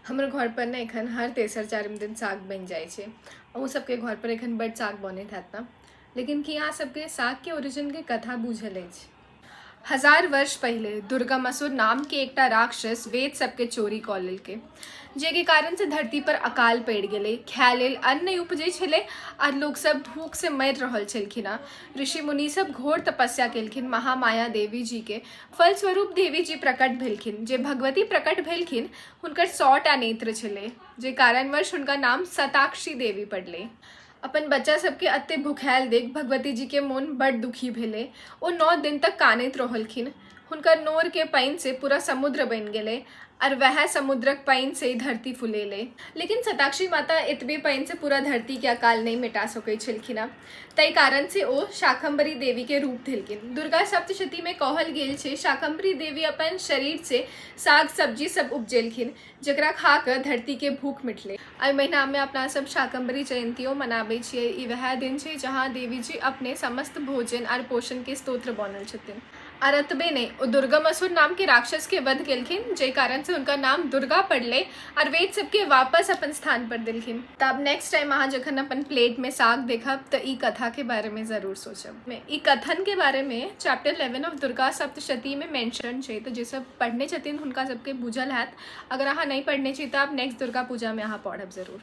हमर घर पर ने एखन हर तेसर चारिम दिन साग बनि जाइ छै। अहूँ सबके घर पर एखन बड्ड साग बनैत हैत ने? लेकिन की अहाँ सबके सागके ओरिजिनके कथा बुझल अछि? 1000 वर्ष पहिले दुर्गमासुर नामके एकटा राक्षस वेद सबके चोरी कऽ लेलकै, जाहिके कारणसँ धरती पर अकाल पड़ि गेलै। खाय लेल अन्न नहि उपजै छलै आर लोकसब भूखसँ मरि रहल छलखिन हँ। ऋषि मुनि सब घोर तपस्या केलखिन महामाया देवी जीके। फलस्वरूप देवी जी प्रकट भेलखिन। जे भगवती प्रकट भेलखिन हुनकर 100टा नेत्र छलै, जे कारणवश हुनका नाम शताक्षी देवी पड़लै। अपन बच्चा सबके एते भुखायल देख भगवती जी के मोन बड्ड दुखी भेलै। ओ 9 दिन तक कानैत रहलखिन। हुनकर नोर के पानि से पूरा समुद्र बनि गेलै आर वएह समुद्रक पानि से ई धरती फुलेलै। लेकिन शताक्षी माता एतबे पानि से पूरा धरती के अकाल नहि मिटा सकै छलखिन। ताहि कारण से ओ शाकम्भरी देवी के रूप धेलखिन। दुर्गा सप्तशती में कहल गेल छै शाकम्भरी देवी अपन शरीर से साग सब्जी सब उपजेलखिन, जकरा खा कऽ धरती के भूख मिटलै। एहि महीना में अपना सब शाकम्भरी जयंतियो मनाबै छियै। ई वएह दिन छै जहाँ देवी जी अपने समस्त भोजन आर पोषण के स्तोत्र बनल छथिन। आर एतबे नहि, ओ दुर्गम असुर नाम के राक्षस के वध केलखिन, जाहि कारण से हुनका नाम दुर्गा पड़लै आर वेद सबके वापस अपन स्थान पर देलखिन। तऽ आब नेक्स्ट टाइम अहाँ जखन अपन प्लेट में साग देखब तऽ ई कथा के बारे में जरूर सोचब। ई कथन के बारे में चैप्टर 11 ऑफ दुर्गा सप्तशती में मेंशन छै, तऽ जे सब पढ़ने छथिन हुनका सबके बुझल हैत। अगर अहाँ नहि पढ़ने छी तऽ आब नेक्स्ट दुर्गा पूजा में अहाँ पढ़ब जरूर।